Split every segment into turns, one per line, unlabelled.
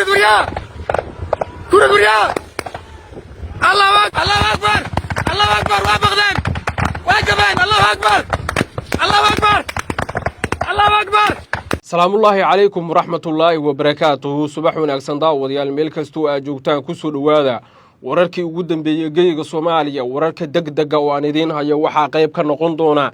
Ku rid waryaa, ku rid waryaa! Allahu Allahu akbar, Allahu akbar! Waa baqdeen, waa jabeen. Allahu akbar, Allahu akbar, Allahu akbar!
Salaamullaahi calaykum waraxmatullaahi wabarakaatuhu. Subax wanaagsan, daawadayaal, meel kastoo aad joogtaan, kusoo dhowaada wararkii ugu dambeeyey geyga Soomaaliya. Wararka deg dega oo aan idiin hayo waxaa qayb ka noqon doona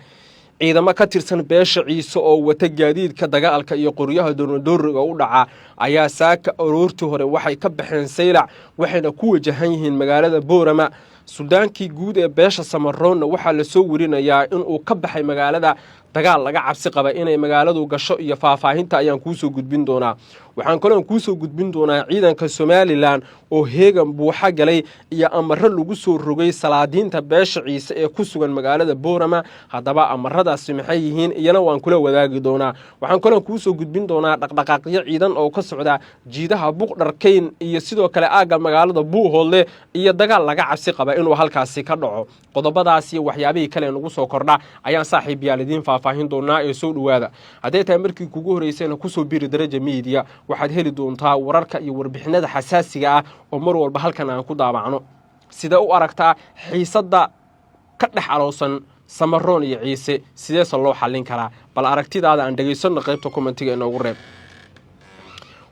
ciidamo ka tirsan beesha Ciise oo wata gaadiidka dagaalka iyo qoryaha doornadooriga u dhaca ayaa saaka aroortii hore waxay ka baxeen Saylac, waxayna ku wajahan yihiin magaalada Boorama. Suldaankii guud ee beesha Samaroonna waxaa lasoo werinayaa inuu ka baxay magaalada, dagaal laga cabsi qaba inay magaaladu gasho iyo faahfaahinta ayaan kuusoo gudbin doonaa. Waxaan kaloon kuusoo gudbin doonaa ciidanka Somalilan oo heegan buuxa galay iyo amaro lagu soo rogay salaadiinta beesha Ciise ee ku sugan magaalada Boorama. Haddaba amaradaasi maxay yihiin? Iyana waan kula wadaagi doonaa. Waxaan kaloon kuusoo gudbin doonaa dhaqdhaqaaqyo ciidan oo ka socda jiidaha Buqdharkayn iyo sidoo kale aagga magaalada Buuhoodle iyo dagaal laga cabsi qaba inuu halkaasi ka dhaco. Qodobadaas iyo waxyaabihii kale nagu soo kordha ayaan, saaxiib yaal, idiin faahfaahin doonaa ee soo dhowaada. Hadday tahay markii kugu horeysayna, kusoo biri Daraja Media. Waxaad heli doontaa wararka iyo warbixinada xasaasiga ah oo mar walba halkan aan ku daabacno. Sidee u aragtaa xiisadda ka dhex aloosan Samaroon iyo Ciise? Sideese loo xallin karaa? Bal aragtidaada aan dhegaysanno, qaybta commentiga inoogu reeb.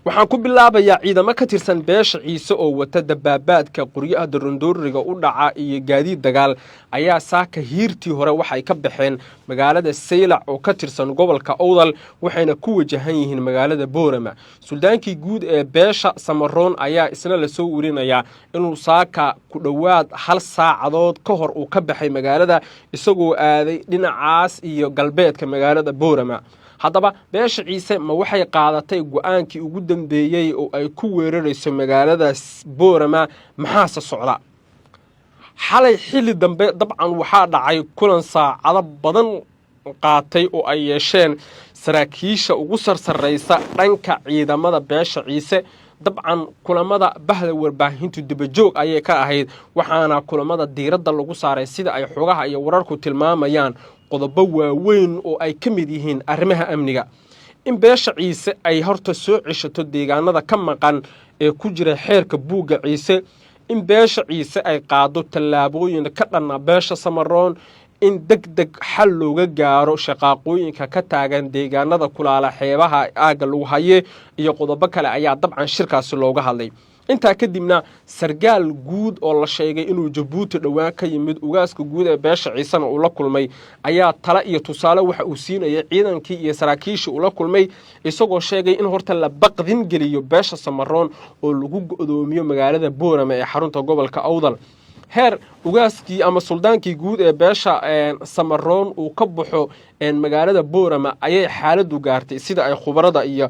Waxaan ku bilaabayaa ciidamo ka tirsan beesha Ciise oo wata dabaabaadka, qoryaha darandooriga u dhaca iyo gaadiid dagaal ayaa saaka hiirtii hore waxay ka baxeen magaalada Saylac oo ka tirsan gobolka Owdal, waxayna ku wajahan yihiin magaalada Boorama. Suldaankii guud ee beesha Samaroon ayaa isna lasoo werinayaa inuu saaka ku dhowaad hal saacadood ka hor uu ka baxay magaalada, isagoo aaday dhinacaas iyo galbeedka magaalada Boorama. Haddaba beesha Ciise ma waxay qaadatay go-aankii ugu dambeeyey oo ay ku weerarayso magaalada Boorama? Maxaase socda? Xalay xilli dambe dabcan waxaa dhacay kulan saacado badan qaatay oo ay yeesheen saraakiisha ugu sarsarraysa dhanka ciidamada beesha Ciise. Dabcan kulamada bahda warbaahintu dabajoog ayay ka ahayd, waxaana kulamada diiradda lagu saaray, sida ay xogaha iyo wararku tilmaamayaan, qodobo waaweyn oo ay ka mid yihiin arrimaha amniga, in beesha Ciise ay horta soo ceshato deegaanada ka maqan ee ku jira xeerka buugga Ciise, in beesha Ciise ay qaado tallaabooyin ka dhanna beesha Samaroon, in deg deg xal looga gaaro shaqaaqooyinka ka taagan deegaanada kulaala xeebaha aagga lagu haye, iyo qodobo kale ayaa dabcan shirkaasi looga hadlay. Intaa kadibna sargaal guud oo la sheegay inuu Jabuuti dhowaan ka yimid, ugaaska guud ee beesha Ciisena uu la kulmay, ayaa tale iyo tusaale waxa uu siinayay ciidankii iyo saraakiishii ula kulmay, isagoo sheegay in horta la baqdin geliyo beesha Samaroon oo lagu go'doomiyo magaalada Boorama ee xarunta gobolka Awdal. Heer ugaaskii ama suldaankii guud ee beesha Samaroon uu ka baxo magaalada Boorama ayay xaaladdu gaartay, sida ay khubarada iyo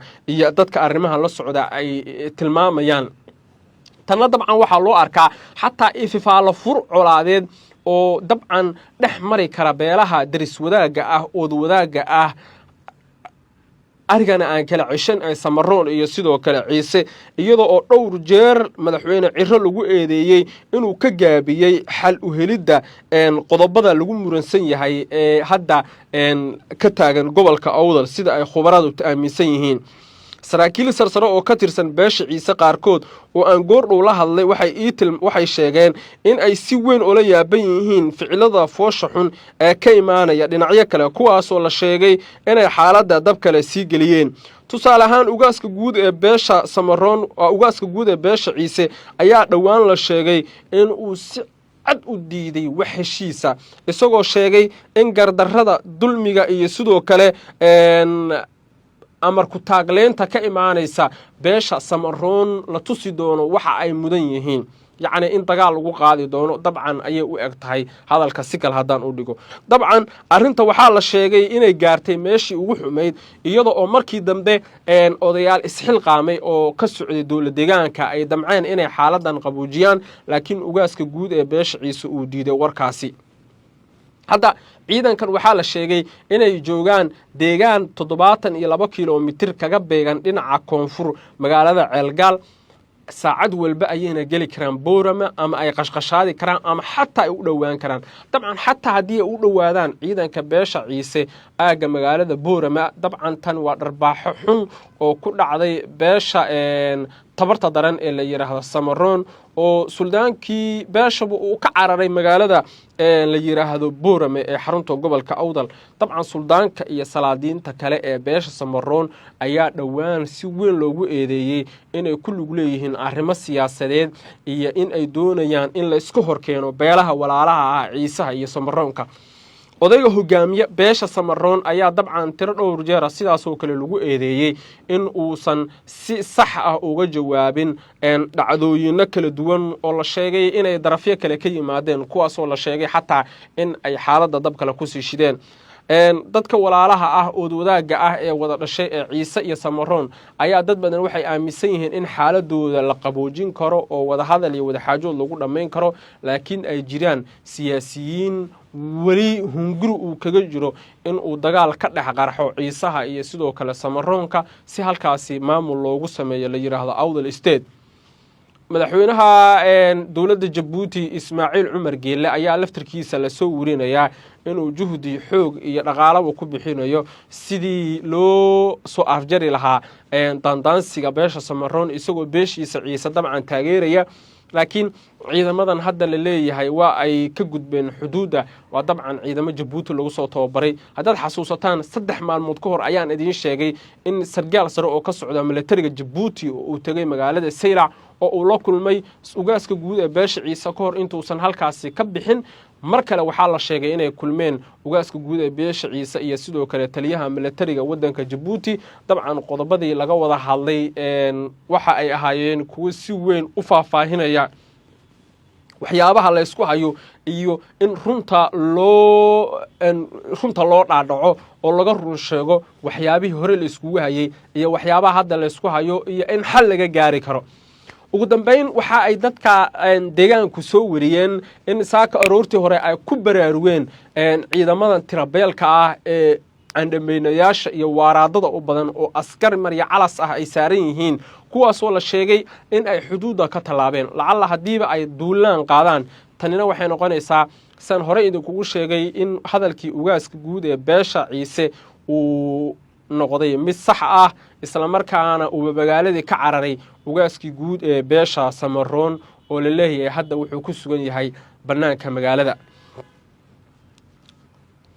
dadka arrimaha la socda ay tilmaamayaan. Tanna dabcan waxaa loo arkaa xataa ififaalo fur colaadeed oo dabcan dhex mari kara beelaha daris wadaagga ah, ood wadaagga ah, arigana aan kala ceshan ee Samaroon iyo sidoo kale Ciise, iyadoo oo dhowr jeer madaxweyne Ciro lagu eedeeyey inuu ka gaabiyey xal u helidda qodobada lagu muransan yahay ee hadda ka taagan gobolka Awdal, sida ay khubaradu aaminsan yihiin. Saraakiil sarsare oo ka tirsan beesha Ciise qaarkood oo aan goordhow la hadlay waxay sheegeen in ay si weyn ula yaaban yihiin ficilada foosha xun ee ka imaanaya dhinacyo kale, kuwaasoo la sheegay inay xaaladda dab kale sii geliyeen. Tusaale ahaan, ugaaska guud ee beesha Samaroon, ugaaska guud ee beesha Ciise ayaa dhowaan la sheegay in uu si cad u diiday wax heshiisa, isagoo sheegay in gardarrada, dulmiga iyo sidoo kale amar ku-taagleynta ka imaanaysa beesha Samaroon la tusi doono waxa ay mudan yihiin, yacni in dagaal lagu qaadi doono dabcan ayay u eg tahay hadalka si kale haddaan u dhigo. Dabcan arrinta waxaa la sheegay inay gaartay meeshii ugu xumayd, iyada oo markii dambe odayaal isxilqaamay oo ka socday dowla deegaanka ay damceen inay xaaladan qabuujiyaan, laakiin ugaaska guud ee beesha Ciise uu diiday warkaasi. Hadda ciidankan waxaa la sheegay inay joogaan deegaan 72 kilomitir kaga beegan dhinaca koonfur magaalada Ceelgaal. Saacad walba ayayna geli karaan Boorama ama ay qashqashaadi karaan ama xataa ay u dhowaan karaan. Dabcan xataa haddii ay u dhowaadaan ciidanka beesha Ciise aagga magaalada Boorama, dabcan tan waa dharbaaxo xun. oo ku dhacday beesha tabarta daran ee la yidhaahdo Samaroon, oo suldaankii beeshaba uu ka cararay magaalada la yidhaahdo Boorame ee xarunta gobolka Awdal. Dabcan suldaanka iyo salaadiinta kale ee beesha Samaroon ayaa dhowaan si weyn loogu eedeeyey inay ku lug leeyihiin arrimo siyaasadeed iyo in ay doonayaan in la iska horkeeno beelaha walaalaha ah, Ciisaha iyo Samaroonka. Odayga hogaamiye beesha Samaroon ayaa dabcan tiro dhowr jeera sidaasoo kale lagu eedeeyey in uusan si sax ah uga jawaabin dhacdooyino kala duwan oo la sheegay inay darafyo kale ka yimaadeen, kuwaasoo la sheegay xataa in ay xaaladda dab kale kusii shideen. Dadka walaalaha ah, ood wadaagga ah ee wada dhashay ee Ciise iyo Samaroon ayaa dad badan waxay aaminsan yihiin in xaaladooda la qaboojin karo oo wadahadal iyo wadaxaajood lagu dhammayn karo, laakiin ay jiraan siyaasiyiin weli hunguri uu kaga jiro in uu dagaal ka dhex qarxo Ciisaha iyo sidoo kale Samaroonka, si halkaasi maamul loogu sameeyo la yidhaahdo Awdal State. Madaxweynaha dowladda Jabuuti, Ismaaciil Cumar Geelle, ayaa laftarkiisa lasoo werinayaa inuu juhdi, xoog iyo dhaqaalaba ku bixinayo sidii loo soo afjari lahaa daandaansiga beesha Samaroon, isagoo beeshiisa Ciise dabcan taageeraya. Laakiin ciidamadan hadda la leeyahay waa ay ka gudbeen xuduudda waa dabcan ciidamo Jabuuti lagu soo tababaray. Haddaad xasuusataan, 3 maalmood ka hor ayaan idiin sheegay in sargaal sare oo ka socda milatariga Jabuuti oo uu tegay magaalada Saylac oo uu la kulmay ugaaska guud ee beesha Ciise ka hor intuusan halkaasi ka bixin. Mar kale waxaa la sheegay inay kulmeen ugaaska guud ee beesha Ciise iyo sidoo kale taliyaha milatariga waddanka Jabuuti. Dabcan qodobadii laga wada hadlay waxa ay ahaayeen kuwo si weyn u faahfaahinaya waxyaabaha la ysku hayo iyo in runta loo dhaadhaco oo laga run sheego waxyaabihii hore la iskugu hayay iyo waxyaabaha hadda la ysku hayo iyo in xal laga gaari karo. Ugu dambeyn, waxa ay dadka deegaanku soo wariyeen in saaka aroortii hore ay ku baraarugeen ciidamadan tirabeelka ah ee candhameynayaasha iyo waaraadada u badan oo askar marya calas ah ay saaran yihiin, kuwaasoo la sheegay in ay xuduudda ka tallaabeen. Lacalla haddiiba ay duulaan qaadaan, tanina waxay noqonaysaa, san hore idinkugu sheegay, in hadalkii ugaaska guud ee beesha Ciise uu noqday mid sax ah, islamarkaana uuba magaaladii ka cararay ugaaskii guud ee beesha Samaroon, oo la leeyahay hadda wuxuu ku sugan yahay bannaanka magaalada.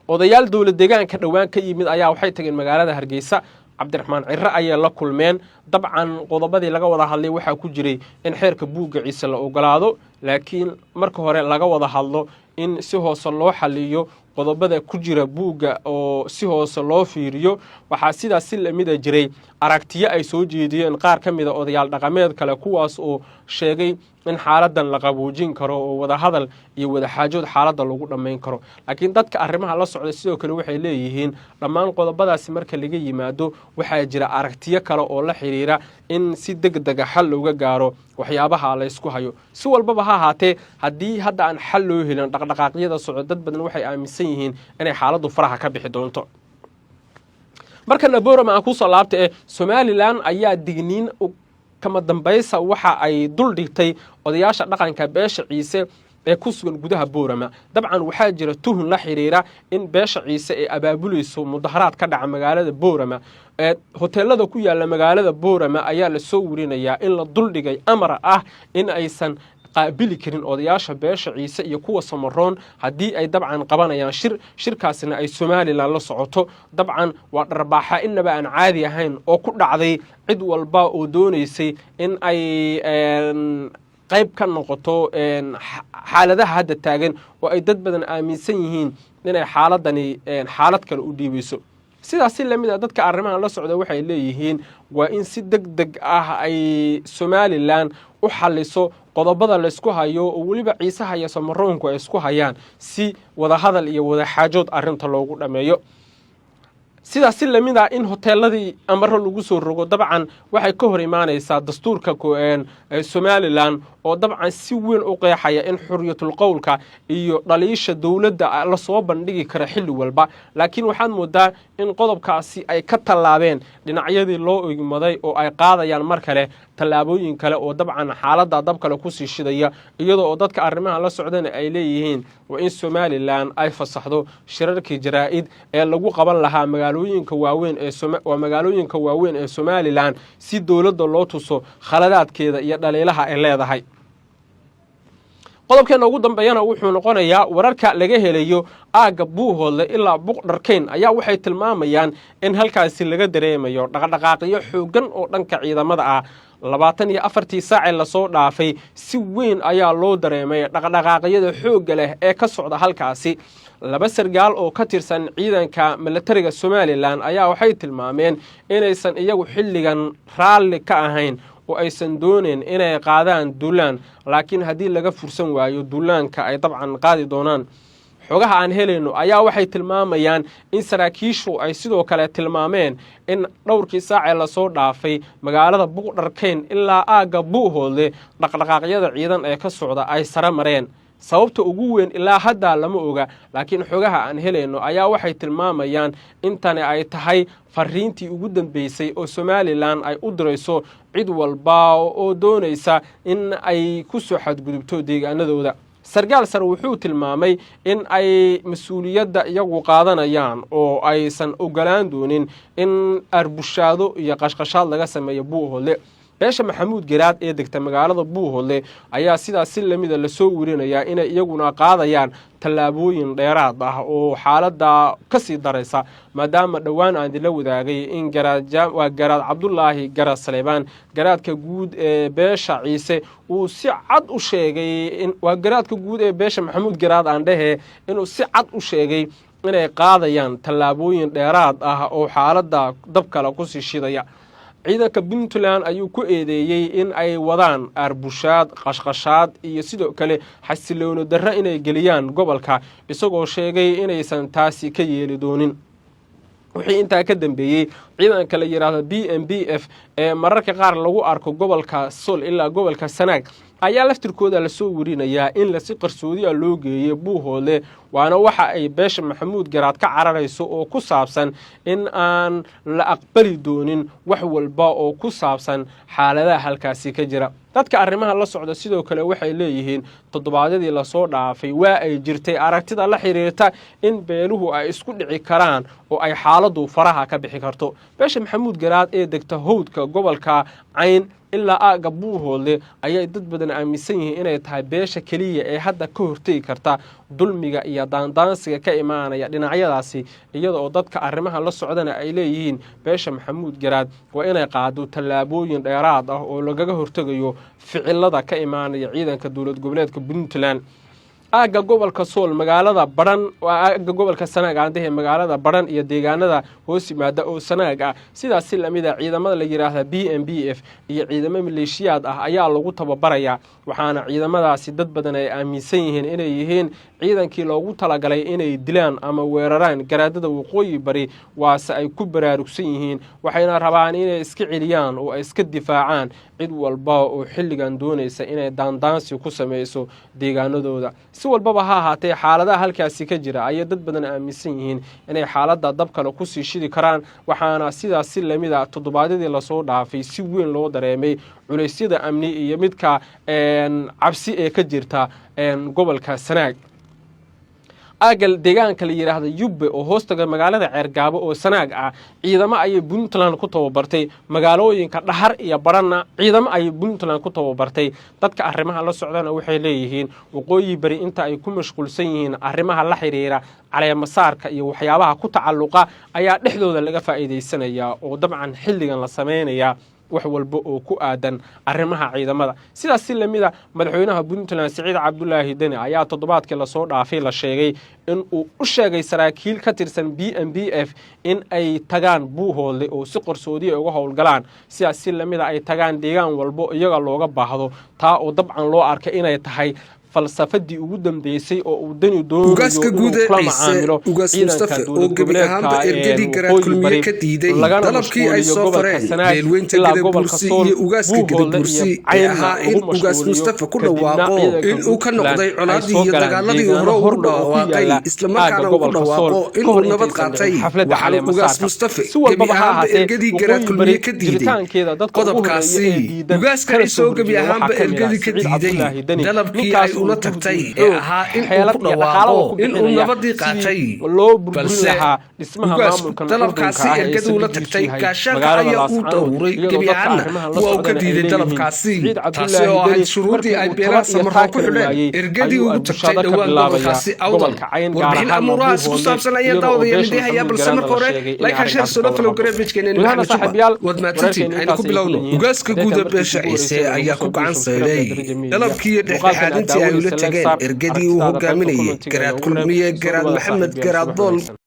Odayaal dowlad deegaanka dhowaan ka yimid ayaa waxay tageen magaalada Hargeysa. Cabdiraxmaan Ciro ayay la kulmeen. Dabcan qodobadii laga wada hadlay waxaa ku jiray in xeerka buugga Ciise la ogolaado, laakiin marka hore laga wada hadlo in si hoose loo xaliyo qodobada ku jira buugga oo si hoose loo fiiriyo. Waxaa sidaas si lamida jiray aragtiyo ay soo jeediyeen qaar ka mida odayaal dhaqameed kale, kuwaas oo sheegay in xaaladan la qaboojin karo oo wadahadal iyo wadaxaajood xaaladda lagu dhammayn karo. Laakiin dadka arrimaha la socda sidoo kale waxay leeyihiin, dhammaan qodobadaasi marka laga yimaado, waxaa jira aragtiyo kale oo la xiriira in si deg dega xal looga gaaro waxyaabaha laysku hayo. Si walbaba ha ahaatee, haddii hadda aan xal loo helin dhaqdhaqaaqyada socdo, dad badan waxay aaminsan yihiin inay xaaladdu faraha ka bixi doonto. Markana Borama aan kusoo laabta ee Somaliland ayaa digniin kama dambaysa waxa ay dul dhigtay odayaasha dhaqanka beesha Ciise ee ku sugan gudaha Boorama. Dabcan waxaa jira tuhun la xiriira in beesha Ciise ay abaabulayso mudaharaad ka dhaca magaalada Boorama. Hoteelada ku yaala magaalada Boorama ayaa lasoo werinayaa in la duldhigay amar ah in aysan qaabili karin odayaasha beesha Ciise iyo kuwa Samaroon haddii ay dabcan qabanayaan shir, shirkaasina ay Somaliland la socoto. Dabcan waa dharbaaxa inaba aan caadi ahayn oo ku dhacday cid walba oo doonaysay in ay qayb ka noqoto xaaladaha hadda taagan, oo ay dad badan aaminsan yihiin inay xaaladani xaalad kale u dhiibayso. Sidaas si lamid a, dadka arrimahan la socda waxay leeyihiin waa in si deg deg ah ay Somaliland u xaliso qodobada laysku hayo, oo weliba Ciisaha iyo Samaroonku ay isku hayaan, si wadahadal iyo wadaxaajood arrinta loogu dhammeeyo. Sidaas si lamid ah, in hoteeladii amaro lagu soo rogo dabcan waxay ka hor imaanaysaa dastuurka Somaliland oo oo dabcan si weyn u qeexaya in xuriyatul qowlka iyo dhaliisha dowladda lasoo bandhigi karo xilli walba. Laakiin waxaad moodaa in qodobkaasi ay ka tallaabeen dhinacyadii loo igmaday oo ay qaadayaan mar kale tallaabooyin kale oo dabcan xaaladda dab kale kusii shidaya, iyadoo oo dadka arrimaha la socdana ay leeyihiin waa in Somalilan ay fasaxdo shirarkii jaraa'id ee lagu qaban lahaa magaalooyinka waaweyn ee waa magaalooyinka waaweyn ee Somalilan, si dowladda loo tuso khaladaadkeeda iyo dhaliilaha ay leedahay. Qodobkeena ugu dambeeyana wuxuu noqonayaa wararka laga helayo aagga Buuhoodle ilaa Buqdharkayn ayaa waxay tilmaamayaan in halkaasi laga dareemayo dhaqdhaqaaqyo xooggan oo dhanka ciidamada ah. 24-tii saacee lasoo dhaafay si weyn ayaa loo dareemay dhaqdhaqaaqyada xoogga leh ee ka socda halkaasi. Laba sargaal oo ka tirsan ciidanka milatariga Somalilan ayaa waxay tilmaameen inaysan iyagu xilligan raalli ka ahayn oo aysan dooneyn inay qaadaan duulaan, laakiin haddii laga fursan waayo duulaanka ay dabcan qaadi doonaan. Xogaha aan helayno ayaa waxay tilmaamayaan in saraakiishu ay sidoo kale tilmaameen in dhowrkii saacee lasoo dhaafay magaalada Buqdharkayn ilaa aagga Buuhoodle dhaqdhaqaaqyada ciidan ee ka socda ay sare mareen. Sababta ugu weyn ilaa haddaa lama oga, laakiin xogaha aan helayno ayaa waxay tilmaamayaan intani ay tahay fariintii ugu dambeysay oo Somalilan ay u dirayso cid walba oo doonaysa in ay ku soo xadgudubto deegaanadooda. Sargaal sare wuxuu tilmaamay in ay mas-uuliyadda iyagu qaadanayaan oo aysan ogolaan doonin in arbushaado iyo qashqashaad laga sameeyo Buuhoodle. Beesha Maxamuud Garaad ee degta magaalada Buuhoodle ayaa sidaas si lamida lasoo werinayaa inay iyaguna qaadayaan tallaabooyin dheeraad ah oo xaaladda ka sii daraysa, maadaama dhowaan aan idinla wadaagay in waa Garaad Cabdulaahi Garaad Saleebaan, garaadka guud ee beesha Ciise, uu si cad u sheegay, waa garaadka guud ee beesha Maxamuud Garaad aan dhehe, inuu si cad u sheegay inay qaadayaan tallaabooyin dheeraad ah oo xaaladda dab kale kusii shidaya. Ciidanka Puntland ayuu ku eedeeyey in ay wadaan arbushaad, qashqashaad iyo sidoo kale xasiloono darro inay geliyaan gobolka, isagoo sheegay inaysan taasi ka yeeli doonin. Wixii intaa ka dambeeyey, ciidanka la yidhaahdo BMBF ee mararka qaar lagu arko gobolka Sol ilaa gobolka Sanaag ayaa laftirkooda lasoo werinayaa in lasi qarsoodi a loo geeyey Buuhoodle, waana waxa ay beesha Maxamuud Garaad ka cararayso oo ku saabsan in aan la aqbali doonin wax walba oo ku saabsan xaaladaha halkaasi ka jira. Dadka arrimaha la socda sidoo kale waxay leeyihiin toddobaadyadii lasoo dhaafay waa ay jirtay aragtida la xiriirta in beeluhu ay isku dhici karaan oo ay xaaladdu faraha ka bixi karto. Beesha Maxamuud Garaad ee degta howdka gobolka Cayn ilaa aagga Buuhoodle ayay dad badan aaminsan yihiin inay tahay beesha keliya ee hadda ka hortegi karta dulmiga iyo daandaansiga ka imaanaya dhinacyadaasi, iyada oo dadka arrimaha la socdana ay leeyihiin beesha Maxamuud Garaad waa inay qaado tallaabooyin dheeraad ah oo lagaga hortegayo ficilada ka imaanaya ciidanka dowlad goboleedka Puntland. Aagga gobolka Sool, magaalada Badhan, aagga gobolka Sanaag aandahe, magaalada Badhan iyo deegaanada hoos yimaada oo Sanaag ah, sidaas si lamid a ciidamada la yidhaahda BMBF iyo ciidamo maleeshiyaad ah ayaa lagu tababarayaa, waxaana ciidamadaasi dad badan ay aaminsan yihiin inay yihiin ciidankii loogu talagalay inay dilaan ama weeraraan garaadada waqooyi bari, waase ay ku baraarugsan yihiin, waxayna rabaan inay iska celiyaan oo ay iska difaacaan cid walba oo xilligan doonaysa inay daandaansi ku sameyso deegaanadooda. Si walbaba ha ahaatee, xaaladaha halkaasi ka jira ayay dad badan aaminsan yihiin inay xaaladda dab kale kusii shidi karaan, waxaana sidaas si lamid a toddobaadyadii lasoo dhaafay si weyn loo dareemay culeysyada amni iyo midka cabsi ee ka jirta gobolka Sanaag. Aagal deegaanka la yidhaahda Yubbe oo hoostaga magaalada Ceergaabo oo Sanaag ah, ciidamo ayay Puntland ku tababartay. Magaalooyinka Dhahar iyo Badhanna ciidamo ayay Puntland ku tababartay. Dadka arrimaha la socdana waxay leeyihiin waqooyi bari inta ay ku mashquulsan yihiin arrimaha la xiriira caleemasaarka iyo waxyaabaha ku tacalluqa ayaa dhexdooda laga faa'iidaysanayaa oo dabcan xilligan la samaynayaa wax walba oo ku aadan arrimaha ciidamada. Sidaas si lamid a, madaxweynaha Puntland Siciid Cabdulaahi Deni ayaa toddobaadkii lasoo dhaafay la sheegay in uu u sheegay saraakiil ka tirsan BMBF in ay tagaan Buuhoodle oo si qarsoodiya uga howlgalaan, sidaas si lamida ay tagaan deegaan walbo iyaga looga baahdo, taa oo dabcan loo arkay inay tahay Falsafadii ugu dambeysay oo uu Deni doonayo
Ugaaska guud
inuu
ee
kula
Ciise,
macaamilo
Ugaas
ciidanka
Mustafe, oo
dowlad
gebi
goboleedka
ahaanba ergadii Garaad
Waqooyi
Kulmiye
Bari,
ka diiday
lagana
dalabkii ay
mashquuliyo
soo
gobolka
fareen
Sanaag
beelweynta
ilaa gobolka
Gadabuursi
Sool,
iyo ugaaska
Buuhoodle iyo
Gadabuursi ee
Caynna
ahaa in
lagu
Ugaas
mashquuliyo,
Mustafe ku
kadibna
dhawaaqo
ciidanka
in uu ka
Puntland
noqday
ay
colaadii
soo
iyo
galaan
dagaaladii
deegaano
hore ugu
hordhow oo ku
dhawaaqay,
yaala aagga
islamarkaana uu ku
gobolka Sool
dhawaaqo
ka
in uu
hor
nabad
intaysan
qaatay.
dhicin xafladda
Waxaana Ugaas
caleemasaarka.
Mustafe
Si
gebi
walbaba ha
ahaanba
ahaatee,
ergadii Garaad
Waqooyi
Kulmiye
Bari
ka diiday
jiritaankeeda dadka ugu horeeya
qodobkaasi.
ee diidan
Ugaaska
kana
Ciise
soo
oo gebi
horjeeda waxaa
ahaanba
ka mid ah
ergadii ka
Siciid
diiday
Cabdulaahi Deni,
dalabkii ay
ninkaas
ula
oo juhdi,
tagtay ee
xoog,
ahaa in uu
xeelad
ku
iyo dhaqaalaba
dhawaaqo
ku
in uu
bixinaya
nabadii
sidii
qaatay,
loo burburin
balse
lahaa dhismaha
ugaasku
maamulkan urdunka
dalabkaasi
ah ee
ergadu ula
saldhiggiisu
tagtay
yahay
gaashaanka
magaalada
ayaa uu
Laascaanood,
dawuray,
iyadoo
gebi
dadka
ahaanna
arrimahan la
waa uu ka
socdana ay
diiday
leeyihiin
dalabkaasi,
Siciid
taasi
Cabdulaahi
oo ahayd
Deni
shuruudii
markii
ay
uu
beelaha
taba iyo
Samaroo
taa
ku
kala
xidheen
waayey
ergadii
ayuu
ugu tagtay
arbushaada ka
dhowaan
bilaabaya
gobolkaasi Awdal.
gobolka Cayn, gaar
Warbixin
ahaana
amuurahaas ku
Buuhoodle,
saabsan ayaa
iyadoo oo
daawadayaal
beesha
idin hayaa,
Maxamuud
balse
Garaadna
marka
la
hore
sheegay inay
like, share,
arrinkaasi
soo
ka wada
follow
hadlo.
garabijkeena
Gudahaan
Maxamed Juba.
saaxiibayaal,
Waad mahadsantiin.
wararkeenu
Aynu ku
intaas ay ku
bilowno.
yihiin.
Ugaaska
Haddii
guud
tan
ee
markii
beesha
ugu
Ciise
horeysay nagu
ayaa
soo
ku gacan
biir subscribe
sayray
Daraja Media.
dalabkii iyo
Muuqaalkan aad
dhexdhexaadintii ay ula
daawanaysa like
tageen
saar,
ergadii uu
aragtidaada qaybta
hogaaminayay
commentiga
Garaad
inoogu reeb.
Kulmiye
Soo
Garaad
dhawaada
Maxamed
saaxiibayaal,
Garaad
subax
Bool.
wanaagsan.